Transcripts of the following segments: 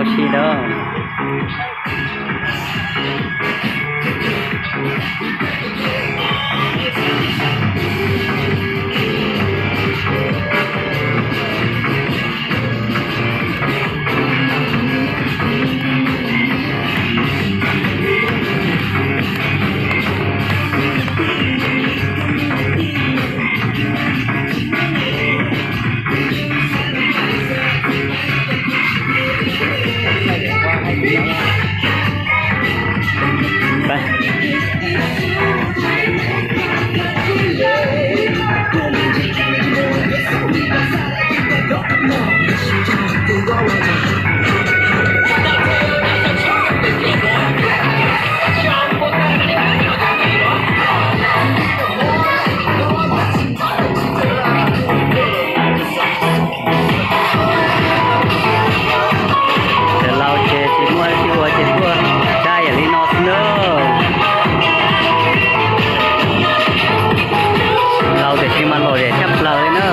Ua si lawm. Cov laus ces tsis muaj sij ua ces tuaj tsa yam li no xwb na. Laus tiam sis mas lom zem tshaj plaws li na.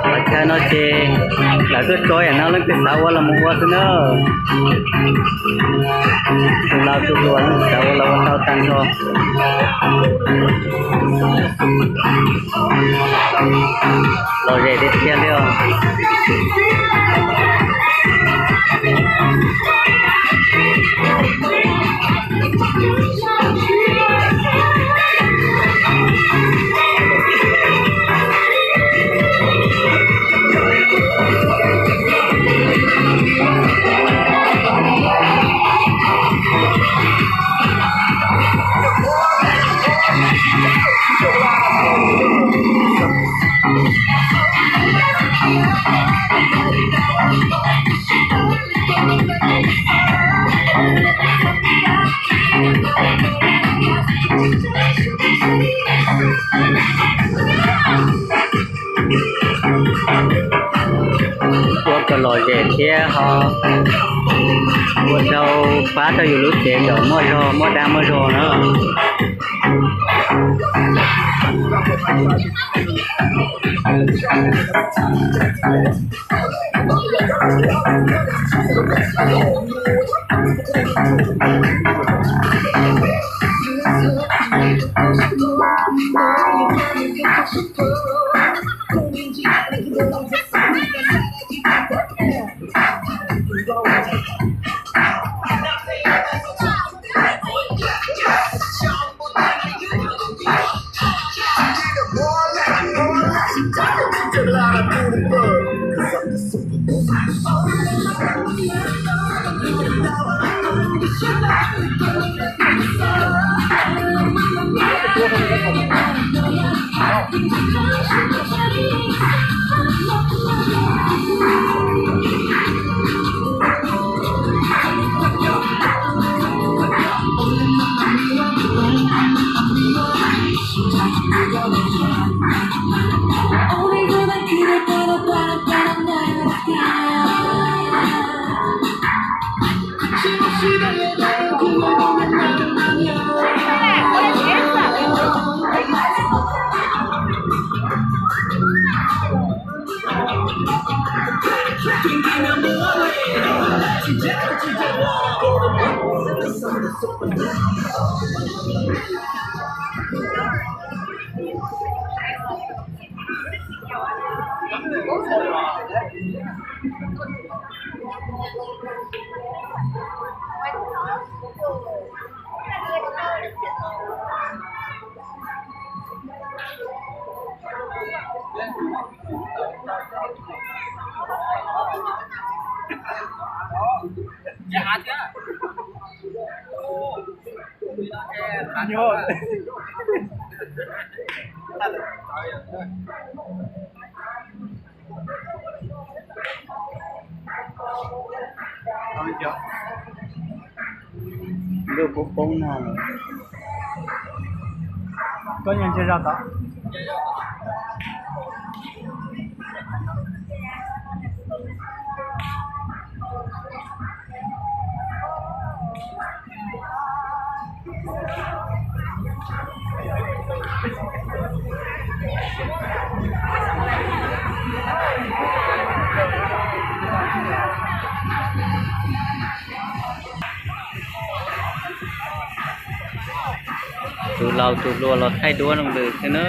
Qhov chaw no ces lawv tuaj tso yam no leej twg xav ua los mus ua xwb na. Tus laus tus hluas leej twg xav ua los ua tau tag nrho. Lom zem tiag tiag li os. Ua kom lom zem thiab ho ua rau pab rau yus lub cev kom muaj zog muaj dag muaj zog na. Lub poob poob no. Koj nyob ntshe zoj tod. Tus laus tus hluas los thaij duab loo lwm xwb na.